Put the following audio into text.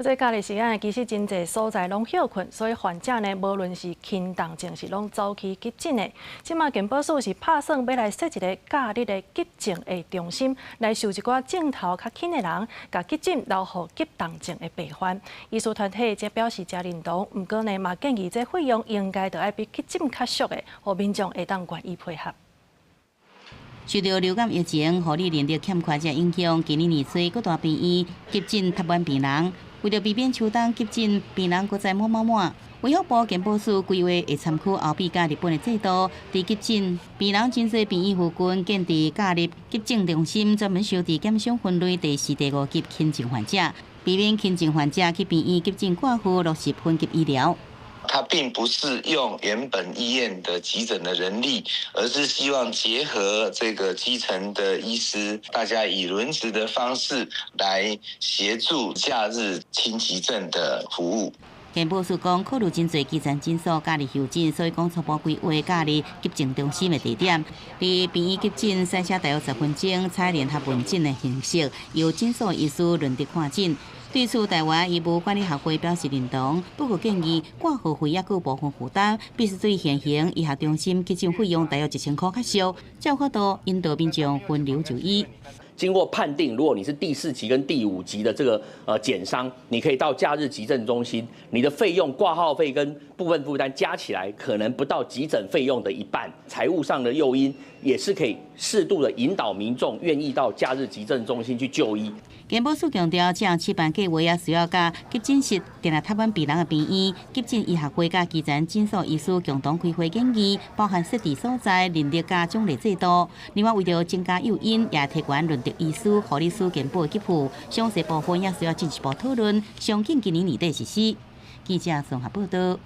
這假日時間其實真濟所在攏歇睏，所以患者呢，無論是輕重症是攏走去急診的。這馬健保署是拍算欲來設一个假日的急症的中心，來收一寡症頭較輕的人，共急診留予急重症的病患。醫師團體則表示誠認同，毋過呢嘛建議這費用應該著愛比急診較俗的，予民眾會當願意配合。受著流感疫情、護理人力欠缺這影響，今年年初各大病院急診塞滿病人。為著避免秋冬急診病人閣再滿滿滿，衛福部健保署規劃會參考歐美佮日本的制度，佇急診病人真濟病院附近建置假日急症中心，專門收治檢傷分類第四、第五級輕症患者，避免輕症患者去病院急診掛號，落實分級醫療。它並不是用原本醫院的急診的人力，而是希望結合這個基層的醫師，大家以輪值的方式來協助假日輕急症的服務。健保署講，考慮真濟基層診所假日休診，所以講初步規劃假日急症中心的地點，佇病院急診塞車大約10分鐘，採聯合問診的形式，由診所醫師輪值看診。對此，臺灣醫務管理學會表示認同，不過建議掛號費猶閣有部分負擔，必須對現行醫學中心急診費用大約1000箍較俗，才有法度引導民眾分流就醫。經過判定，如果你是第四級跟第五級的這個檢傷，你可以到假日急症中心，你的費用掛號費跟部分負擔加起來，可能不到急診費用的一半。財務上的誘因也是可以適度的引導民眾願意到假日急症中心去就醫。健保署強調，這項試辦計劃也需要佮急診室定定塞滿病人的病院、急診醫學會佮基層診所醫師共同開會研議，包含設置所在、人力佮獎勵制度。另外，為著增加誘因，也提懸輪值醫師、護理師健保給付，詳細部分也需要進一步討論，上緊今年年底實施。記者綜合報道。